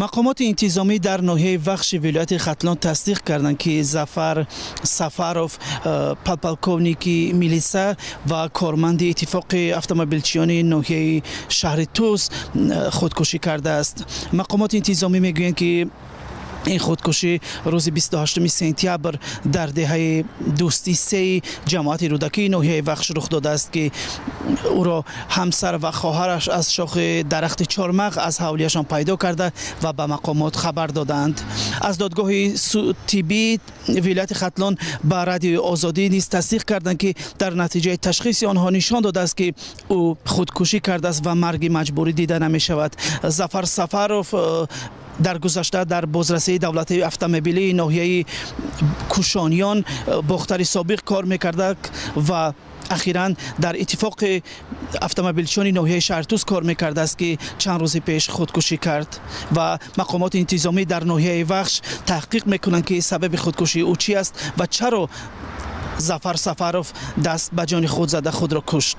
Мақомоти интизомӣ дар ноҳияи Вахши вилояти Хатлон тасдиқ карданд, ки Зафар Сафаров, подполковники милиса ва корманди иттифоқи автомобилчиёни ноҳияи шаҳри Тӯс, худкушӣ кардааст. Мақомоти интизомӣ мегӯянд, ки ин худкушӣ рӯзи 28 сентябр дар деҳаи Дӯстӣ сеи ҷамоати Рӯдакии ноҳияи Вахш рух додааст, ки ӯро ҳамсар ва хоҳараш аз шохи дарахти чормағ аз ҳавлияшон пайдо карда ва ба мақомот хабар додаанд. Аз додгоҳи тиббии вилояти Хатлон ба Радиои Озодӣ низ тасдиқ карданд, ки дар натиҷаи ташхиси онҳо нишон додааст, ки ӯ худкушӣ кардааст ва марги маҷбурӣ дида намешавад. Зафар Сафаров дар гузашта дар бозрасии давлатии автомобилии ноҳияи Кушониён, Бохтари собиқ, кор мекарда ва ахиран дар иттифоқи автомобилчиёни ноҳияи шаҳри Тӯс кор мекардааст, ки чанд рӯзи пеш худкушӣ кард. Ва мақомоти интизомӣ дар ноҳияи Вахш таҳқиқ мекунанд, ки сабаби худкушии ӯ чӣ аст ва чаро Зафар Сафаров даст ба ҷони худ зада худро кушт.